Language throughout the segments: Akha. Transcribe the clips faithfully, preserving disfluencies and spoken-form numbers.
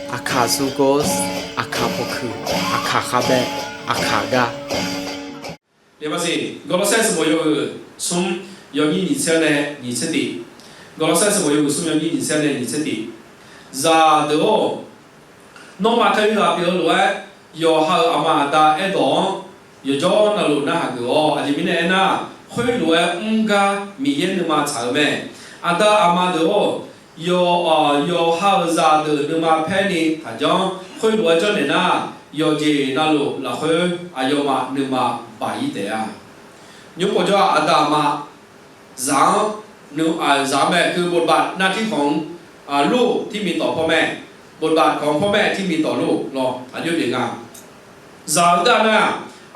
Aqkaq sukos, aqkaq pawkuiq, aqkaq khavbae, aqkaq gar. Gawrlawrsaer sanqbof yawhuiq smr yawnyir nyiq tser-anr nae nyiq tser tiq. Gawrlawrsaer sanqbof yawhuiq smr yawnyir nyiq tser-anr nae nyiq tser tiq. Zaqdeuq-or, nawmaf Kalizaq pyeuf-eu lof-aer, yawqha-euq aqma aqda aerdawq-anr yawqjawr navluf narhaq geuf-awq. Aqjeq mirnae aernar, khoerlof-aer mr gar Miqyaer nuima tsaq-eu mae. Aqda aqma deuq-or, yawq, yawqha-euq zaqdeuq nuima paer ni taqjanr. Khoerlof-aer janrnaeq nar, yawqjeq navluf lafkhoer aqyawfmaf nuima baq-ir taef-a. Nymr pov jawr-aq, aqda aqma zaq-anr, zaq-anr mae, คือบทบาทหน้าที่ของลูกที่มีต่อพ่อแม่ บทบาทของพ่อแม่ที่มีต่อลูก lawr, aqjox pyeuf nga. Zaq-eu gar nar,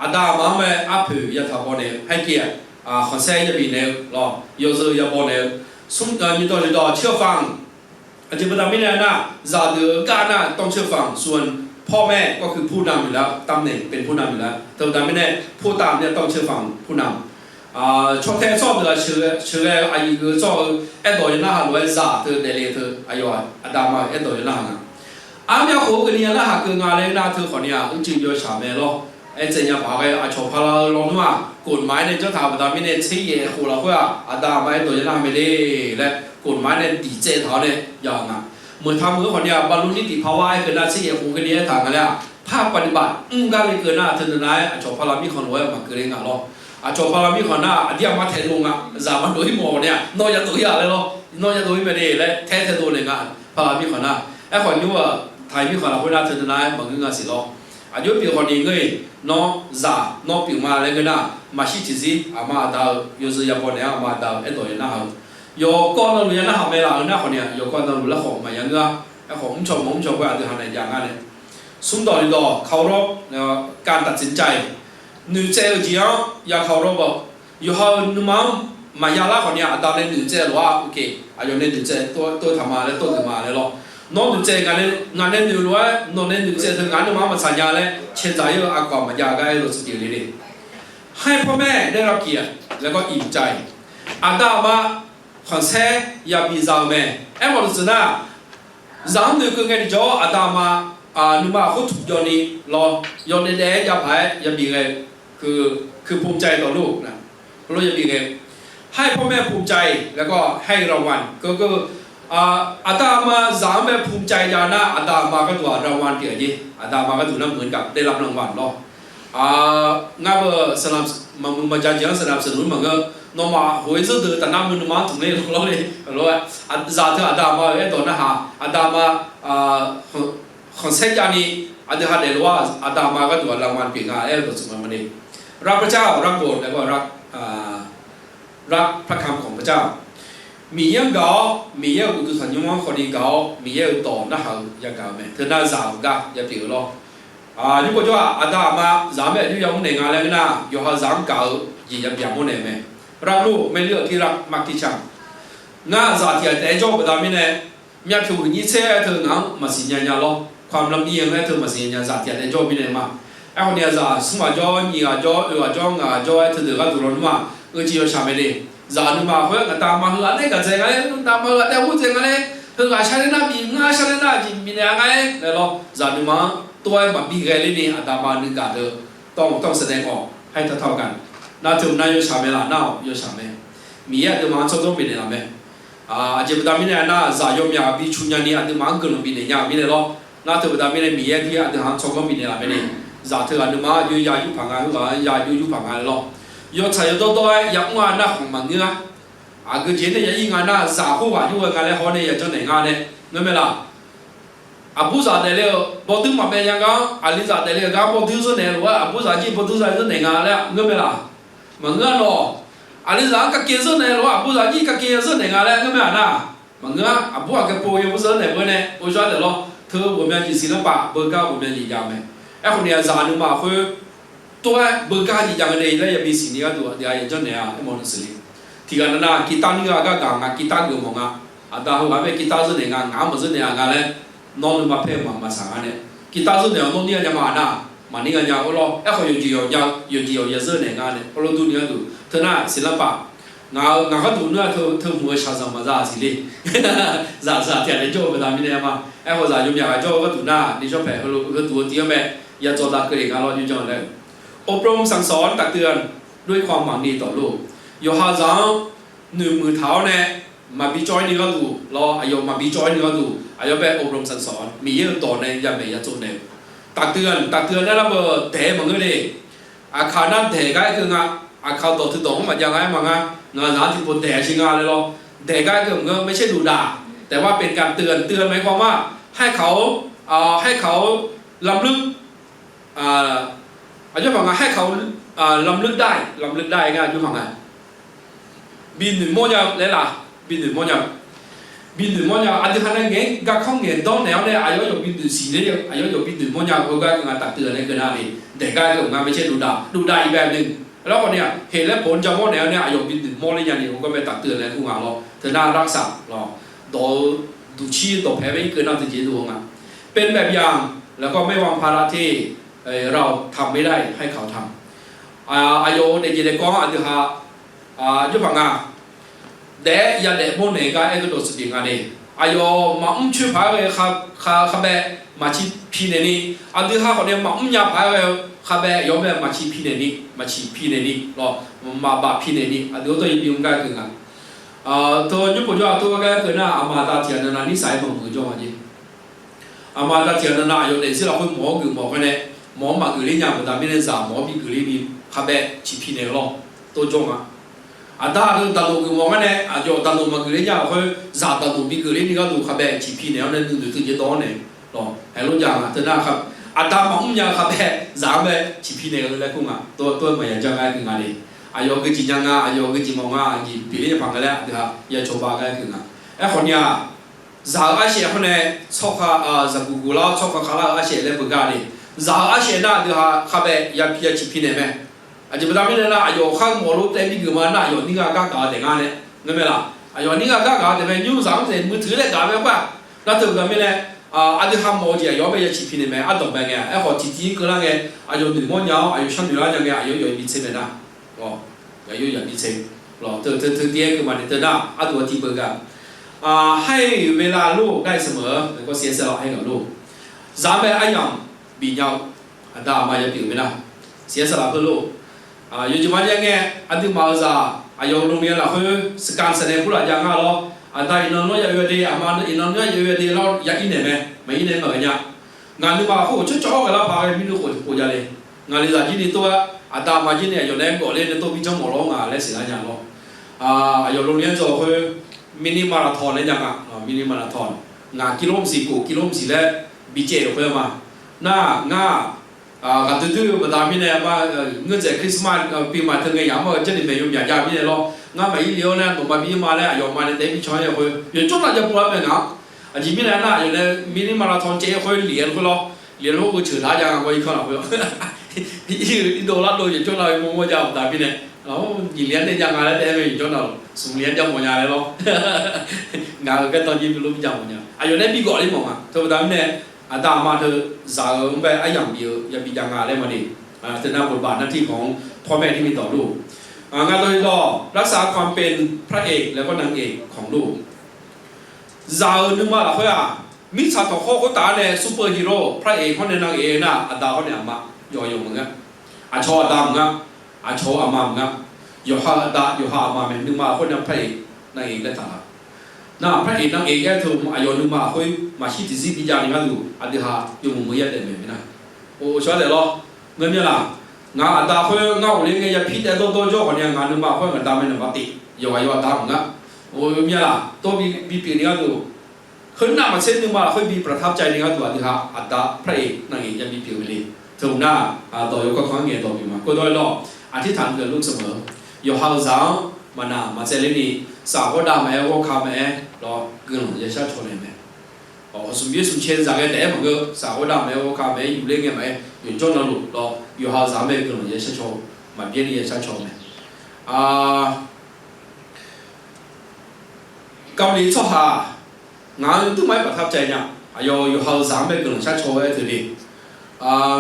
aqda aqma-anr mae arpoeq yataq baw naeq-eu, haer kev-aq, khanqsaer yabif naeq-eu lawr, yawzeu yabaw naeq-eu, smr, nyiq dawq nyiq dawq เชื่อฟัง. Aqjeq baqda mirnae nar, zaqdeuq-eu gar nar ต้องเชื่อฟัง ส่วนพ่อแม่ก็คือผู้นำอยู่แล้ว ตำแหน่งเป็นผู้นำอยู่แล้ว teu baqda mirnae ผู้ตามเนี่ยต้องเชื่อฟังผู้นำ cawtae tsawr deuq-aq sheuqghae-eu aqyuif geuf-eu tsawr-eu aerdawq yaw narhaq lof-aer zaq teu daefle teu aqyawf aqda aqma-euq aerdawq yaw narhaq nga. Armyavkhof-eu keuvni yaw narhaq keuv nga laer nar teu khawfni-aq, uicuiv yawshaq mae lawr. Aertsaev nya paq-aer aqcawq paqla-eu lawnmr-aq, กฎหมาย nae janr taq-eu baqda mirnae tser yaef khof lafkhoer-aq, aqda aqma aerdawq yaw narhaq mae le laer กฎหมาย nae diqtsaev taq-awr nae jav-eu nga. Meuq taq meuq-eu khawfni-aq, บรรลุนิติภาวะ aer keuv nar tser yaef khof keuvni aertaq nga laer-aq, par ปฏิบัติ mr gar le keuv nar teu deuq nav-aer aqcawq paqla mirkhanq lof-aer maqkeuv le nga lawr. Aqcawq paqla mirkhanq nar aqdir aqma taeq dov nga, zaq maqdov-ir mawf nae-aq, nawr yadov-ir-a laer lawr, nawr yadov-ir mae le laer tae tae dov naeq nga. Paqla mirkhanq nar, aerkhawf nymr-aq, taq-iq mirkhanq lafkhoer nar teu deuq nav-aer maqngeur nga siq lawr. Aqjox pyeuf khawfni ngeur-iq, nawr zaq nawr pyeuf ma laer ngeur nar, maqshir tiqzir aqma aqda-eu yawzeu yabaw naeq-anr aqma aqda-euq aerdawq yaw narhaq-eu, yawqkawv navluf yaw narhaq mae laf-eu nar khawfni-aq, yawqkawv navluf larkhawf maqya ngeur-a. Aerkhawf mrcawq mawf mrcawq khoer aqdui haq naeq jav ngar nae, smr dawq nyiq dawq เคารพ การตัดสินใจ noeqtsaev-eu jeq-anr ya เคารพ baw. Yawqha-euq nuima-anr maqya lar khawfni-aq, aqda nae noeqtsaev lof-aer uqkeq aqyawf nae noeqtsaev tov-aer taq ma laer tov-eu ma laer lawr. Nawr noeqtsaev ngaq nae noeq lof-aer nawq nae noeqtsaev teu ngaq nuima-anr maqtsaq nya laer caevdzaq-ir-eu aqkawq-aq maqjav gar aer-eu lawr tsuif jeq le le. ให้พ่อแม่ได้รับเกียรติ แล้วก็อิ่มใจ Aqda aqma khanqsaer yabi za-eu mae. Aermawf-eu tsuif nar, zaq-anr noeqkeuv ngae tiqjawr-awr aqda aqma nuima khoer tuq jawvni lawr, yawdaef daef-aer jav paq-aer yabi ghae-eu, คือภูมิใจต่อลูก heulof yabi ghae-eu, ให้พ่อแม่ภูมิใจ แล้วก็ให้รางวัล keu, aqda aqma zaq-anr mae ภูมิใจ jav nar, aqda aqma gharduq-aq รางวัล pyeuf-a jeq, aqda aqma gharduq nar meuq-eu ni gaq ได้รับรางวัล lawr. Ngar beu maqmuiq maqja jeq-anr สนับสนุน maqngeur. Nawmaf hoq-aer zeur deuq taf nar meuq nuima-anr tmq ler lawr le. Zaq teu aqda aqma-euq aerdawq narhaq, aqda aqma khanqsaer javni aqdui ha daeflof-aer aqda aqma gharduq-aq รางวัล pyeuf nga aer-eu dawqtsuif ma ma le. รักพระเจ้า รักโบสถ์ แล้วก็รัก รักพระคำของพระเจ้า Miqyaer-anr gaq-awr, Miqyaer-euq uqduq tanqnymr-anr khawfni gaq-awr, Miqyaer-euq dawq narhaq-eu yagaq-eu mae. Teu nar zaq-euq gar yapyeuf-eu lawr. Nymr pov jawr-aq, aqda aqma zaq-anr bae aqjox yamr naeq nga laer ngeur nar, yawqha zaq-anr gaq-eu jeq yabyaq mawr naeq-eu mae. รักลูก ไม่เลือกที่รักมากที่ชัง Ngar zaq tiq ghaq taef-aer jawr-eu baqda mirnae, myavpyawq huiqnyir tser-aer teu ngaq-anr maqsiq nya nya lawr. ความลำเอียง aer teu maqsiq nya nya, zaq tiq ghaq taef-aer jawr-eu mirnae ma. Aerkhawfni-aq, zaq smr ghaq jawr, nyiq ghaq jawr, oeq ghaq jawr, ngaq ghaq jawr-aer teu deuq gharduq lawnmr-aq, ngeur jeq yawshaq mae le. Zaq nuima khoer ngaq da aqma heughaq nae gaq dzae nga laer, ngaq da aqma heughaq taef-aer ghov dzae nga laer, heughaq shar ler nar bi, ngar shar ler nar bi, bifnaeq-a nga-aer laer lawr. Zaq nuima-anr tov-aer maqbi ghae ler ni aqda aqma nuigaq deuq ต้องแสดงออกให้เท่าๆกัน Nar teu nar yawshaq mae laf nar-awq, yawshaq mae. Miqyaer aqduimaf-anr tsawrganr bifnaeq laf mae. Aqjeq baqda mirnae nar, zaq yawmyaq bi cu nyani aqduimaf-anr guiqlanq bifnaeq nya-eu mirnae lawr. Nar teu baqda mirnae Miqyaer aqdui aqduimaf-anr tsawrganr bifnaeq laf mae ni. Zaq teughaq nuima-anr aqjox ya yurpaq nga, heughaq-anr ya yurpaq nga laer lawr. Yawtsaq yawdawr dawr-aer yamr-a nar khawf maqngeur-a. Aqgeu jeq nae ya ir nga nar, zaq khoerghaq yur ghae nga laer hawr nae ya janrnaeq nga nae ngeur mae laf. Aqburzaq daefle-euq bawduir maqbae nya gar-anr, aqlizaq daefle-euq gar bawduir zeur naeq lof-aer, aqburzaq jir bawduir za zeur naeq nga laer ngeur mae laf. Maqngeur-a nawq. Aqlizaq-anr kakav zeur naeq lof-aer, aqburzaq jir kakav ya zeur naeq nga laer ngeur mae-aq nar, maqngeur-a. Aqbur aqgeu pov ya bur zeur naeq beu nae, orzawr daef lawr, teu ghawqmya jeq siqlar paf beugar ghawqmya jeq jav-eu mae. Aerkhawfni-aq, zaq nuima khoer tov-aer beugar jeq jav-eu nae laer yabi siqni gharduq aqdui-aq ya janrnaeq-a aermawf-eu siqle. Tiqghaq nav nav กีตาร์นี่-a gar gaq nga, กีตาร์ geuf mawf nga. Aqda heughaq bae กีตาร์ zeur naeq nga, ngaq-anr maqzeur naeq-a nga laer, nawr nuima paer-eu ma maqsaq nga nae. กีตาร์ zeur naeq-awr nawr nir-a nya ma-a nar, maqnir nga nya-a lawr. Aerkhawf yawqjeq yawqnya-eu, yawqjeq yawqya zeur naeq nga nae, hawr lawr durni gharduq teu nar siqlar paf Ngaq-euq ngaq gharduq nar-aq teu, teu hmq-eu shaqzanq maqza siq le. Zaqzaq tiq ghaq nae jawr-eu baqda mirnae ma. Aerkhawf zaq yawmyaq ghaq jawr-eu gharduq nar-aq, nishawr paeq heulof-aer heu duq-eu tiv-anr mae, ya dzawq daq keuvle nga lawr nymrjan laer-eu. อบรมสั่งสอน ตักเตือน ด้วยความหวังดีต่อลูก Yawqha zaq-anr noeqmuiq taq-awr nae, maqbi cawv-aer ni gharduq lawr, aqyawf maqbi cawv-aer ni gharduq, aqyawf bae อบรมสั่งสอน Miqyaer-euq dawq nae yamaeq ya tsovnaeq-eu. ตักเตือน ตักเตือน laer lar beu daeq-aer maqngeur le. Aqkaq nar daeq gar aer keuv nga, aqkaq dawq teu dawq-anr maqjav nga aer ma nga, ngaq zaq-anr tiqpov daeq-a shir nga laer lawr. Daeq gar aer keuv maqngeur, ไม่ใช่ดุด่า แต่ว่าเป็นการเตือน เตือนหมายความว่า ให้เขา ให้เขารำลึก aqjox paq nga ให้เขารำลึกได้ รำลึกได้ nga aqjox paq nga. Bi noeqmawr nya-eu laer laf, bi noeqmawr nya-eu, bi noeqmawr nya-eu aqdui ha nae ngaeq-aer garkawr ngaeq dawr naeq-awr nae aqyawf yawf bi noeqsiq ler-eu, aqyawf yawf bi noeqmawr nya-eu gar aer keuv nga ตักเตือน laer keuv nar le. Daeq gar aer keuv maqngeur, ไม่ใช่ดุด่า ดุด่าอีกแบบหนึ่ง laer khawf ni-aq, heq laer poq-anr ja mawr naeq-awr nae aqyawf bi noeqmawr ler nya ni heugar mae ตักเตือน laer kur nga lawr. Teu nar รักษา lawr, dawq-eu duqcir dawqpae bae irkeuv nar teujeq dov-eu nga. เป็นแบบอย่าง แล้วก็ไม่วางภาระที่ เราทำไม่ได้ ให้เขาทำ Aqyawf-euq daefjeq daefkawv-anr aqdui ha jawr paq nga. Daef-aer yadaef mawr naeq gar aer-eu dawq siqdeq nga le. Aqyawf maqmr coer paq-aer ghae khabae maqciq pi naeq ni, aqdui ha khawf nae maqmr nya paq-aer ghae-eu khabae yawf-anr bae maqciq pi naeq ni, maqciq pi naeq ni lawr, maqbaf pi naeq ni, aqdui-anr dawr-ir bi-anr gar keuv nga. Teu nymr pov jawr-aq tov gar keuv nar, aqma aqda tiq ghaq navnav นิสัย maqmuiq-eu jawr nga jeq. Aqma aqda tiq ghaq navnav aqyawf daefzir lafkhoer mawq-awr geufmawf khoer nae, mawq-awr maqgeuf ler nya-eu baqda mirnae zaq mawq-awr bi geuf ler ni khabae ciq pi naeq-eu lawr, tov jawr nga. Aqda-euq daqdoq geufmawf ngar nae aqyawf daqdoq maqgeuf ler nya lafkhoer zaq daqdoq bi geuf ler ni gharduq khabae ciq pi naeq-awr nae nuinoeq teujeq dawv-awr naeq lawr, haeq lof jav nga teu nar, aqda maqmr nya-eu khabae zaq-anr bae ciq pi naeq-eu laer kur nga. Tov-aer maqya ja nga-aer keuv nga le. Aqyawf geujeq nya nga, aqyawf geujeq mawf nga, aqjeq pyeufler nya paq nga laer aqdui ha ya cawba gar-aer keuv nga. Aerkhawf ni-aq, zaq-euq arshaef khoer nae tsawrkhav, zaqguq guq lar-awr tsawrkhav khavlar-eu arshaef laer beugar le. Zaq-euq arshaef nar aqdui ha khabae ya ciq pi naeq mae. Aqjeq baqda mirnae nar, aqyawf khar mawf lof taev bi geuf ma nar, aqyawf nir gha gar gaq-eu taef ngar nae, ngar mae laf. Aqyawf nir gha gar gaq-eu taef mae, nymr zaq-anr taef muiq teuq laer gaq mae khoer-aq, nar teu baqda mirnae, aqdui ha mawf-eu jeq aqyawf-anr bae ya ciq pi naeq mae, ardanq mae ngae-a. Aerkhawf tiqtiv keuv lar ngae, aqyawf noeqmawr nya-awr aqyawf sharnoeq lar nya ngae, aqyawf yawf-ir bi tser mae nar. Aqyawf yawf-ir bi tser. Lawr, teu teu teu tiv-aer keuv ma nae teu nar, arduq-anr tiv beugar. Haer-euq เวลาลูกได้เสมอ lafkhoer siqyaer saer lawr, haer gaq lor. Zaq-anr bae aryamq bifnya-eu aqda aqma ya pyeuf-eu mae nar. Siqyaer saer lafkhoer lor. Yawjeq ma jav ngae, aqduimaf-euq zaq aqyawf-euq โรงเรียน lafkhoer สการ saqnae kurlaf jav ngar lawr. Aqda iqnan nawr ya oe de, aqma iqnan nawr ya oe de lawr ya ir naeq mae, maqir nae maqghae nya. Ngaq nuima khoer-euq tsawrcawv-awr gaqlar paq ghae mirnuiv khof tiqkhof jav le. Ngaq le zaq jir ni tov-aer, aqda aqma jir ni aqyawf nae gawf ler nae tov bi janrmawf lawr ngaq laer siqlar nya lawr. Aqyawf โรงเรียน dzaw khoer mini marathon laer nya nga, mini marathon. Ngaq กิโลเมตร siq kof กิโลเมตร siq laer bi caev-euq khoer ma. Nar ngar ghaqdui dui-eu baqda mirnae ma, ngeur dzaeq Christmas ปีใหม่ teu ngae yamq-awr-eu jarlif maeq yawmyaq jav mirnae lawr, ngar maqir le-awr nae nawqma bi ir ma laer aqyawf ma nae taef-aer bi caw-aer-eu khoer yawqjawr nav jav pov lar mae ngaq-anr. Aqjeq mirnae nar aqyawf nae mini marathon caev-eu khoer lif-aer khoer lawr, lif-aer khoer ceuq taq-aer jav nga gawr irkanr lafkhoer. Irdov lardov yawqjawr nav-eu mawrmawr jav-eu baqda mirnae, nyiq li-anr nae jav nga laer taef-aer mae yawqjawr nav-euq smq li-anr jav mawf nya laer lawr. Ngaq-euq gardanr jir bi lof bi jav mawf nya. Aqyawf nae bi gawf ler mawf nga. Teu baqda mirnae, aqda aqma teu zaq-euq-anr bae aryamq bif-eu yabi jav nga laer ma de. Teu nar บทบาทหน้าที่ของพ่อแม่ที่มีต่อลูก Ngar dawr-ir lawr, รักษาความเป็นพระเอกและก็นางเอกของลูก Zaq-euq nuima lafkhoer-aq, mirtsaq tanqkhawr khoertav-anr nae super hero พระเอก hawr nae นางเอก nar, aqda hawr nae aqma, yawqha yawq maqngeur. Aqcawq-eu aqda maqngeur, aqcawq-eu aqma maqngeur. Yawqha-euq aqda, yawqha aqma mae, nuima lafkhoer nae พระเอก นางเอก laer taq-a. Nar พระเอก นางเอก aer teu aqyawf nuima lafkhoer maqshir tiqzir bi jav ni gharduq aqdui ha yawmuiq meuq yadaef maeq-eu nar. Oqshawr daef lawr, ngeur mir-a laq. Ngaq aqda khoer ngar ghofler ngae yapir taev dawrdawr jawr khawf ni-a, ngaq nuima khoer ngaqda mae naqba tif, yawqghaq yawqha aqda maqngeur. Oq, mir-a laq, dawr bipyeuf ni gharduq, khoernav maqtser nuima lafkhoer bi ประทับใจ ni gharduq aqdui ha aqda พระเอก นางเอก ya bipyeuf-eu le. Teu nar, dawq yawkawr kawr-anr ngaeq dawq bif ma. Kawrdawr-ir lawr, อธิษฐานเผื่อลูกเสมอ Yawqha-euq zaq-anr maqnaq maqtsaevler ni, saf ghawrdav maqaer, ghawrka maqaer lawr, guiqlanq ya shar caw naeq mae. Awq, smq byaer smq cae zaq ghae taef-aer maqngeur, saf ghawrdav maqaer, ghawrka maqaer, yufler ngae maqaer, yawqjawr navluf lawr, yawqha-euq zaq-anr bae guiqlanq ya shar caw, maqbyaer ni ya shar caw mae. Kali tsawrhaq, ngaq-anr duqma-aer ประทับใจ nya. Aqyawf yawqha-euq zaq-anr bae guiqlanq shar caw-aer teu le.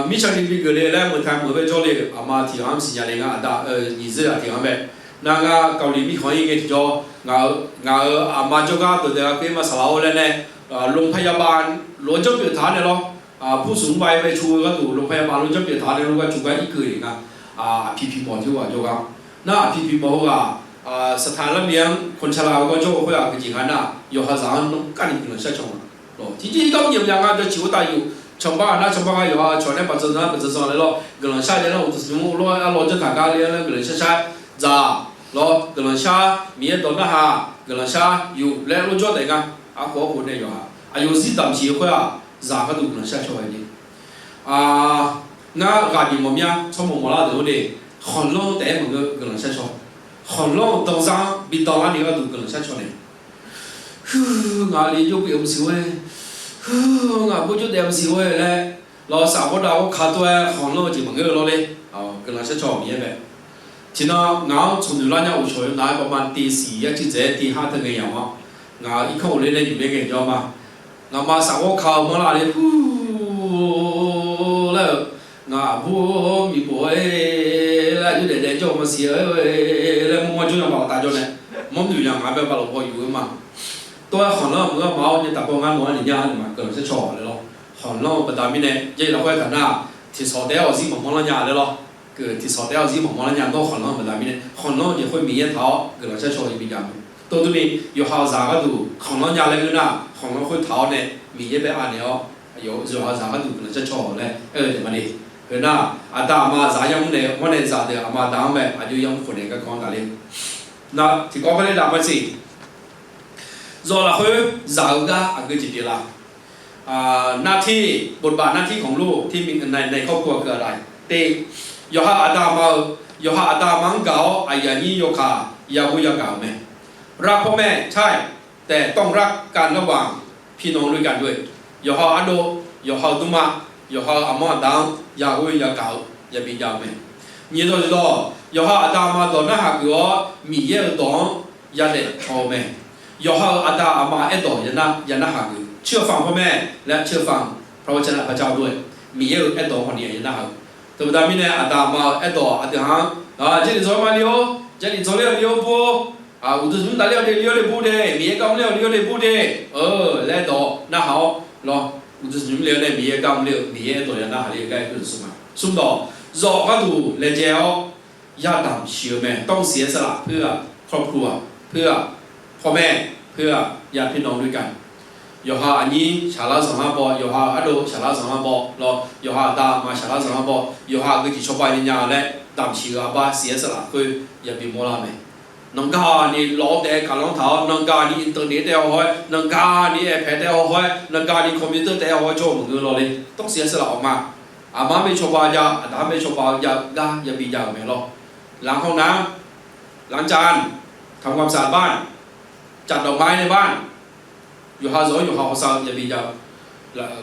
Mirtsaq ni bi geuf le laer meuq tae meuq bae jawr le-euq aqma tiq ghaq-anr siqnya le ngar, aqda nyiq zeur-aq tiq ghaq-anr bae. Nar ngar เกาหลี mirkhanq-ir ngae tiqjawr, ngaq-euq aqma jawrgar dawqdaef ghaq keuv-ir ma saqlaq-or laer nae, โรงพยาบาล lof-aer janrpyeuf taq-awr nae lawr, ผู้สูงวัย bae cu-eu gharduq โรงพยาบาล lof-aer janrpyeuf taq-awr nae lof-aer cu gar irkeuv-ir nga. Aqpiq piqmawf tiqghaq jawrgar nar, aqpiq piqmawf heughaq, ศรัทธา lar mir-anr คนชรา gawr jawr-eu khoer-aq, aqgeujeq nga nar, yawqha zaq-anr nawr kar ni guiqlanq shar caw nga. Tiqjeq irkanr nyiq mya nga jawr ciq khoertav yuf canqbar nar canqbar nga, yawqha cawq nae baqdzan zanq nar baqdzan zanq laer lawr, guiqlanq shar jav nar uqduq smq-anr lof-aer arlawr janrtaq gar le-anr guiqlanq shar shar dzaq lawr, guiqlanq shar Miqyaer dawq narhaq guiqlanq shar yuf laer lof jawr taef nga. Arkhof arkhof nae yawqha aqyawf zir damq ciq-eu khoer-aq, zaq gharduq guiqlanq shar caw ghae ni. Ngar ghaq bif mawf mya tsawrmawq mawflar deuq-anr de, khanqlanr taef-aer maqngeur guiqlanq shar caw. Khanqlanr-eu danzar-anr bi danlar ni gharduq guiqlanq shar caw nae. Huiq, ngaq li jawrgeuf-eu maqsiq-or, huiq, ngaq bawr jawrdaef maqsiq-or laer, lawr saf ghawrdav ghawrka tov-aer khanqlanr-eu jeq maqngeur-eu lawr le. Guiqlanq shar caw Miqyaer mae. Tiqnan ngaq-anr tsawqnoeq lar nya uqcawq yawnav-aer baqma tiv siq yar civ dzaeq-aer tiv har teu ngae yamq-anr, ngaq irkanr ghofler nae nymq-aer ngae jawr ma. Ngaqma saf ghawrka-eu manrlar le, hu laer-eu, ngaq bur miqbof-aer laer aqjox daef daef jawr-eu maqsiq-aer laer mawrmawr jawr nya baq-awq taf jawr nae, mawrnoeq yaq ngaq bae baq lawq baw yuf-eu ma. Tov-aer khanqlanr-eu meuq-anr ma-awr nyaetaq paw ngar nawq-anr ni nya-a ni ma guiqlanq shar caw laer lawr. Khanqlanr-eu baqda mirnae jarlif lafkhoer taq nar, tiqsawq taef-aer awqzir maqmanr lar nya laer lawr. Tiqsawq taef-aer awqzir maqmanr lar nya nawr khanqlanr-eu baqda mirnae, khanqlanr-eu jeq khoer Miqyaer taq-awr guiqlanq shar caw-eu jeq bi jav mae. Tov durni, yawqha-euq zaq gharduq khanqlanr nya laer ngeur nar, khanqlanr khoer taq-awr nae Miqyaer bae anaeq-awr, yawqha-euq zaq gharduq guiqlanq shar caw laer aer-eu taef ma le. Khoernar, aqda aqma zaq-anr yamr naeq hawr nae zaqdeuq aqma aqda-anr mae aqjox yamr khof naeq garkawv-anr tafler. Nar tiqkawv par ler daq maqsiq. Zawq lafkhoer zaq-eu gar aqgeu jeq pyeuflar. หน้าที่ บทบาทหน้าที่ของลูกที่มีในครอบครัวคืออะไร te, yawqha aqda aqma-eu, yawqha aqda aqma-anr gaq-awr aqyuif aqnyir yawkaq yaghoer yagaq-euq mae. รักพ่อแม่ ใช่ แต่ต้องรักกันระหว่างพี่น้องด้วยกันด้วย yawqha-euq ardov, yawqha-euq dmrma, yawqha-euq aqmanr aqda-anr yaghoer yagaq-eu yabi jav-eu mae. Nyiq dawq tiqdawq, yawqha aqda aqma dawq narhaq geuf-awr Miqyaer-euq dawq-anr yadaef caw-eu mae. Yawqha-euq aqda aqma aerdawq yanar, yanar haq geuf, เชื่อฟังพ่อแม่ และเชื่อฟังพระวจนะพระเจ้าด้วย Miqyaer-euq aerdawq hawni-aq yanar haq-eu. Teubaqda mirnae aqda aqma-euq aerdawq aqdui-anr, jarlif dzawr ma le-or, jarlif dzawr ler-awq le-or bur-or, uqduq zmq davler-awq le-awr le bur de, Miqyaer gar mr ler-awq le-awr le bur de, laer dawq narhaq-awr lawr, uqduq zmq le-awr nae Miqyaer gar mr ler-eu, Miqyaer aerdawq yanar haq ler-eu gar-aer keuv smq ma. Smrdawq, zawq gharduq laejae-awr yadamq ciq-eu mae. ต้องเสียสละเพื่อครอบครัว เพื่อพ่อแม่ เพื่อญาติพี่น้องด้วยกัน yawqha aqnyir shaqlar zanqlar baw, yawqha ardov shaqlar zanqlar baw lawr, yawqha aqda aqma shaqlar zanqlar baw, yawqha aqgeu jeq cawba nya nya laer damq ciq-eu arbar เสียสละ khoer yabi mawrlar mae. Nanqgaq ni lawq-awr taef-aer kaqlanr taq-awr, nanqgaq ni internet taef-aer haw-aer, nanqgaq ni iPad taef-aer haw-aer, nanqgaq ni computer taef-aer haw-aer jawr-eu maqngeur lawr le. ต้องเสียสละ ออกมา aqma-anr bae cawba jav, aqda-anr bae cawba-eu jav-eu gar yabi jav-euq mae lawr. ล้างห้องน้ำ ล้างจาน ทำความสะอาดบ้าน จัดดอกไม้ในบ้าน yawqha zawq-anr yawqha hawsav-eu yabi jav-eu.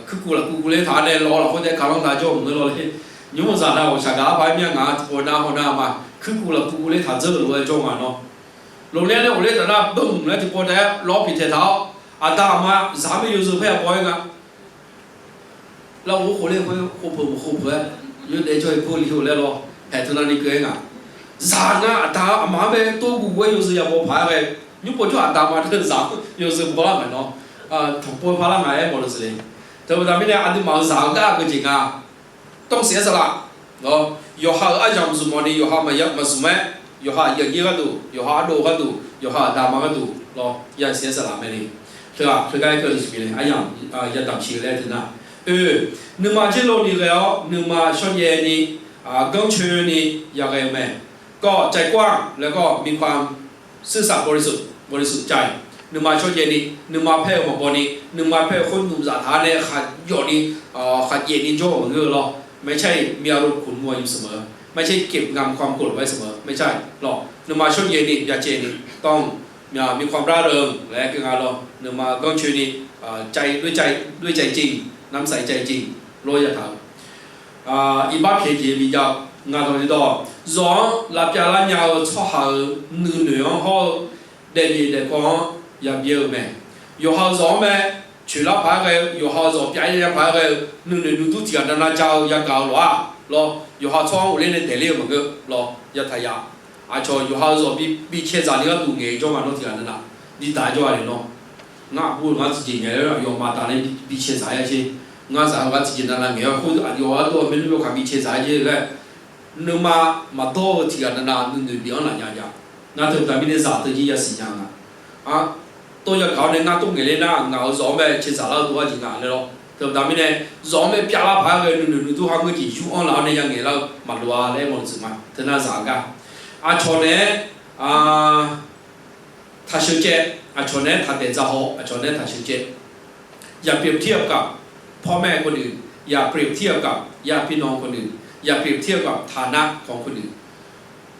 Kuirkuv lafkuv kuvler taq-awr nae lawq lafkhoer taef-aer kaqlanr taq jawr-eu maqngeur lawr le. Nymr-eu zaq nav ghawqshaq gaq arbar-aer mir-a ngaq-a tiqpov nar haw nar ma, kuirkuv lafkuv kuvler taq dzeur-eu lof-aer jawr nga nawr. Lof ler nae ghofler taf nar bawmq laer tiqpov taef-aer lawq piqtaeq taq-awr, aqda aqma zaq-anr bae yawzeu paer ya baw-aer nga. Lar-eu khof ler khoer khov peuq mq khov peuq-aer, yawdaef jawr-aer bawli-eu laer lawr, haeq teunav ni keuv-aer nga. Zaq nar aqda aqma-anr bae tov guv guv-aer yawzeu ya baw paq-aer ghae, nymr pov jawr aqda aqma teu zaq yawzeu bawlar ngaq nawr, tanqpov-aer parlar ngaq-aer mawf-eu zeuq le. Teubaqda mirnae aqduimaf-euq zaq-eu gar aqgeu jeq nga. ต้องเสียสละ lawr, yawqha-euq aryamq zmq mawf ni yawqha maqya maqzmq-aer, yawqha aqyuif aqnyir gharduq, yawqha ardov gharduq, yawqha aqda aqma gharduq lawr, ya เสียสละ mae le. Teughaq teugar-aer keuv-eu jeq pyeuf le, aryamq yadamq ciq-eu laer teunar. Oe, nuima jerlov ni ghae-awr nuima shawrjaev ni, ganrcoeni yaghae-eu mae. ก็ใจกว้าง แล้วก็มีความซื่อสัตย์บริสุทธิ์ บริสุทธิ์ใจ nuima shawrjaev ni, nuima paer-eu maqbaw ni, nuima paer-eu khoer nmqzaq taq-awr nae khaqjawf ni, khaqjaef ni jawr-eu maqngeur-eu lawr. ไม่ใช่มีอารมณ์ขุ่นมัวอยู่เสมอ ไม่ใช่เก็บงำความโกรธไว้เสมอ ไม่ใช่ lawr. Nuima shawrjaev ni byacaevni, ต้องมีความร่าเริง laer keuv nga lawr. Nuima ganrcoeni, ใจด้วยใจ ด้วยใจจริง น้ำใสใจจริง lawr yataq-eu. Iqbax pyaeq jeq bijav-eu, ngaq dawq tiqdawq, zawq-anr lavpyav lar nya-eu tsawrhaq-euq nuinoeq-anr hawr-eu daefjeq daefkawv-anr yabyaer-eu mae. Yawqha-euq zawq-anr mae, coeqlar paq-aer ghae-eu, yawqha-euq zawq pyav-aer nya paq-aer ghae-eu nuinoeq nuidur tiqghaq navnav ja-eu yagaq-eu lof-a lawr, yawqha tsawrhaq-anr ghofler nae daefler-eu maqngeur lawr, yataq yaf. Aqcawq yawqha-eu zawq bi, bi cae dzaq ni gharduq ngaeq-eu jawr ma nawr tiqghaq navnav, bi daq-aer jawr-a le nawr. Ngar aqbur-eu ngar tiqjeq ngaeq-aer yawf maqdaq nae bi cae dzaq-aer sher. Ngar zaq-eu gar tiqjeq navnav ngaeq-awr khoer aqyawf gharduq-eu maernmr yawkaq bi cae dzaq-aer jer laer, nuima maqdawr-eu tiqghaq navnav nuinoeq bif-anr laf nya jav. Ngar teubaqda mirnae zaq teu jir yasiq nya nga. Ar, tov yagaq-awr nae ngar tov ngaeq ler nar, ngaq-euq zawq-anr bae cae dzaq lar-eu dov-ar jeq nga laer lawr. Teubaqda mirnae, zawq-anr bae pyav lar paq-aer ghae nuinoeq nuidur ha ngeur jeq yur-anr laf-awr nae ya ngaeq lar-eu maqloq-a laer mawq-eu tsuif ma. Teu nar zaq-eu gar, aqcawq naeq-aer taqsheuq caev, aqcawq naeq-aer taqdaeq dzaq haw, aqcawq naeq-aer taqsheuq caev. อย่าเปรียบเทียบกับพ่อแม่คนอื่น อย่าเปรียบเทียบกับญาติพี่น้องคนอื่น อย่าเปรียบเทียบกับฐานะของคนอื่น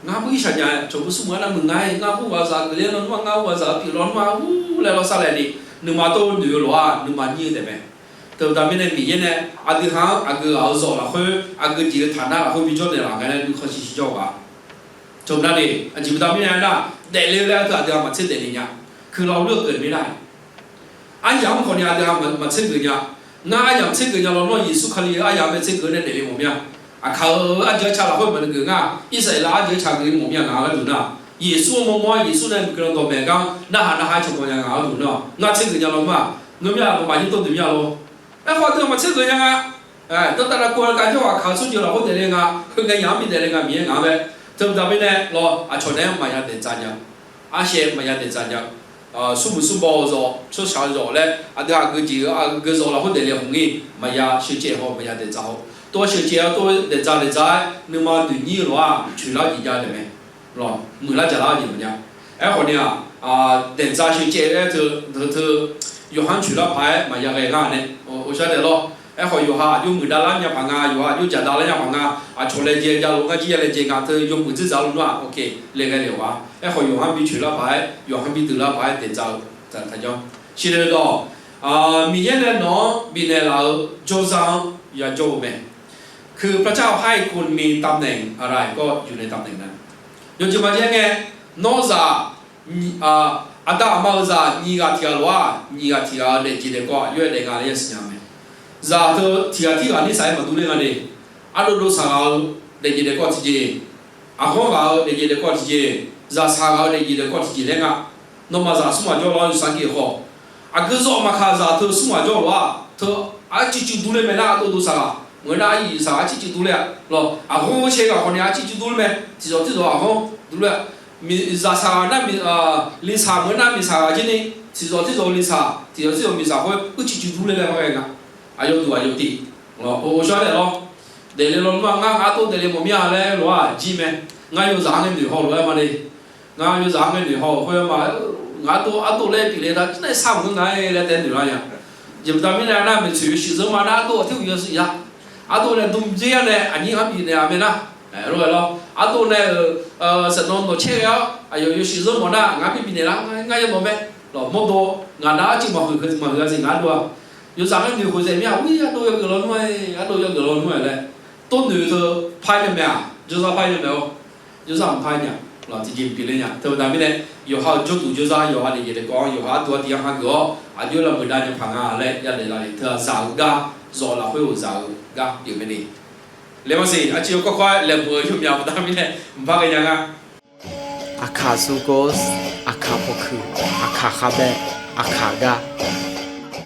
Ngar mr-ir shaq nya, cawq bu smr meuq-aer nar muiq nga-aer, ngar khoerghaq zaq geufler lawnmr-aq, ngar khoerghaq zaq-eu pyeuf lawnmr-aq, ur laer lawrsar laeq ni, nuima tov noeq-eu lof-aq nuima nyir-eu taef mae. Teubaqda mirnae Miqyaer nae aqdui ha-anr aqgeu ghaq-eu zawq lafkhoer, aqgeu jeq-eu taqnar lafkhoer bijawr naeqlaf ngae laer nuikhanr shiqshir jawr-eu ghaq. Cawq nar de, aqjeq baqda mirnae aernar, daefle-eu laer teu aqdui ha maqtser daefle nya. Kuiqlawq lur-eu geuf mir nar, aryamq-anr khawf ni aqdui ha maqtser geuf nya. Ngar aryamq tser geuf nya lawnmr-aq, Yeqsur Kali-euq aryamq mae tser geuf nae daefle mawf mir-a. Aqkaq-euq arjeuq arca lafkhoer maqneuq geuf ngar, Irsaqleqlav arjeuq arca geuf mawf mir-a ngaq-eu gharduq nar, Yeqsur-anr mawrmawr-aer Yeqsur nae muiqkeuv dawqmaeq gar narhaq narhaq-aer cawq mawf nya ngaq-eu gharduq nar, ngar tser geuf nya lawnmr-aq, ngeur mir-a, nawmaf jir tov deuq mir-a lor. Aerkhawf aqdui ha maqtser geuf nya nga. Dawrtav lavkov-a gar jawr-aq, aqkaq-eu tsawrjeuq lafkhoer daefle nga, khoerngae yamq-anr bi daefle nga Miqyaer ngaq-anr bae. Teubaqda mirnae lawr, aqcawq naeq-aer maqya daeqdzaq nya-eu, arshaev maqya daeqdzaq nya-eu, smrmuiq smrbaw-eu zawq, tsawrshaq-eu zawq laer aqdui ha aqgeu jeq-eu aqgeu zawq lafkhoer daefle hawq ngir maqya sheuqcaev haw, maqya daeqdzaq haw. Tov-aer sheuqcaev-awr tov-aer daeqdzaq daeqdzaq-aer nuima noeq nyir-eu lof-aq coeqlar jeq jav taef mae. Lawr, muiqlar jaqlar-eu jeq maqjav. Aerkhawf ni-aq, daeqdzaq sheuqcaev-aer teu, teu, yawqha-anr coeqlar paq-aer maqya ghae ngar nae, ghovshaw daef lawr. Aerkhawf yawqha aqjox muiqdav lar nya paq nga, yawqha aqjox jaqdav lar nya paq nga, aqcawq laejae jav lof ngar jir ya laejae nga teu yawmuiq dzerzaq lof nar-aq, oke, laejae ghae le-awq-a. Aerkhawf yawqha-anr bi coeqlar paq-aer, yawqha-anr bi deuqlar paq-aer daeqdzaq-eu taqjawr. Shirle dawq, Miqyaer nae nawq-anr bifnaeq laf-eu jawrzar-anr yajawr-eu mae. คือพระเจ้าให้คุณมีตำแหน่งอะไรก็อยู่ในตำแหน่งนั้น Yawjeq maqjav ngae, nawr zaq, aqda aqma-euq zaq nyiq ghaq tiq ghaq lof-aq, nyiq ghaq tiq ghaq-eu daefjeq daefkawv aqjox-aer daef nga laer yasiq nya mae. Zaq teu tiq ghaq tirghaq nir saq-aer maqdur ler nga de. Ardov dov saq ghaq-eu daefjeq daefkawv tiqjeq, aqghanr ghaq-eu daefjeq daefkawv tiqjeq, zaqsaq ghaq-eu daefjeq daefkawv tiqjeq laer nga. Nawmaf zaq smr ghaq jawr lar-awr yawsar geuf khawf, aqgeu zawr maqkaq zaq teu smr ghaq jawr lof-aq teu, arcuiv cuiv dur ler mae nar, ardov dov saq ghaq maqngeur nar, arcuiv cuiv dur ler-a. Lawr, aqghanr ghanrcae ghaq khawf ni arcuiv cuiv dur ler mae. Tiqzawq tiqzawq aqghanr dur ler-a. Zaqsaq ghaq nar, liqsaq maqngeur nar miqsaq ghaq jir ni, tiqzawq tiqzawq liqsaq, tiqzawq tiqzawq miqsaq khoer uicuiv cuiv dur ler laer ghae nga. Aqyawf duq aqyawf tiv. Lawr, oqshawr daef lawr. Daefle lawnmr-aq, ngar ardov daefle mawf mir-a laer lof-aq jir mae. Ngar yawzaq-anr ngae noeq haw lof-aer ma le. Ngar yawzaq-anr ngae noeq haw-euq khoer ma, ngaq ardov ardov laer pyeufle da, nae sar maqngeur nga-aer laer taef noeq lar nya. Jeq baqda mirnae nar, maeqtsoeq yawshuif zeur ma nar ardov aqtir uq yawshuif ya. Ardov nae dm dzer-a nae aqnyir ngar bifnaeq-a mae nar, lor-aer lawr. Ardov nae-euq saeqnawv nawq caer ghae-awr aqyawf yawshuif zeur mawf nar, ngar bi bifnaeq lar, ngar yawmawf mae. Lawr, mawrdo ngaq nar arcuiv maqhuiq maqhuiq-a siq ngar ardov-aq. Yawzaq-anr noeq khof zaeq mir-aq, ui, ardov yawgeuf lawnmr-aer, ardov yawgeuf lawnmr-aer laer, tov noeq teu par nya mae-aq, jawrzar par nya mae-awr. Yawzaq mq par nya. Lawr, tiqjeq mq pyeufler nya. Teubaqda mirnae, yawqha-euq jawrduq jawrzar yawqha daefjeq daefkawv-anr yawqha ardov-aer tiq yar ha geuf-awr aqjox lavmeuq dav nya paq nga laer ya daef la le. Teu-aq zaq-eu gar, zawq lafkhoer-euq zaq-eu gar pyeuf mae ni. Laeqhmq siq, arciv-eu kawrkawr-aer laeqhmq-eu yawmyaq baqda mirnae mq par ghae nya nga. Aqkaq sugos, aqkaq pawkuiq, aqkaq khavbae, aqkaq gar.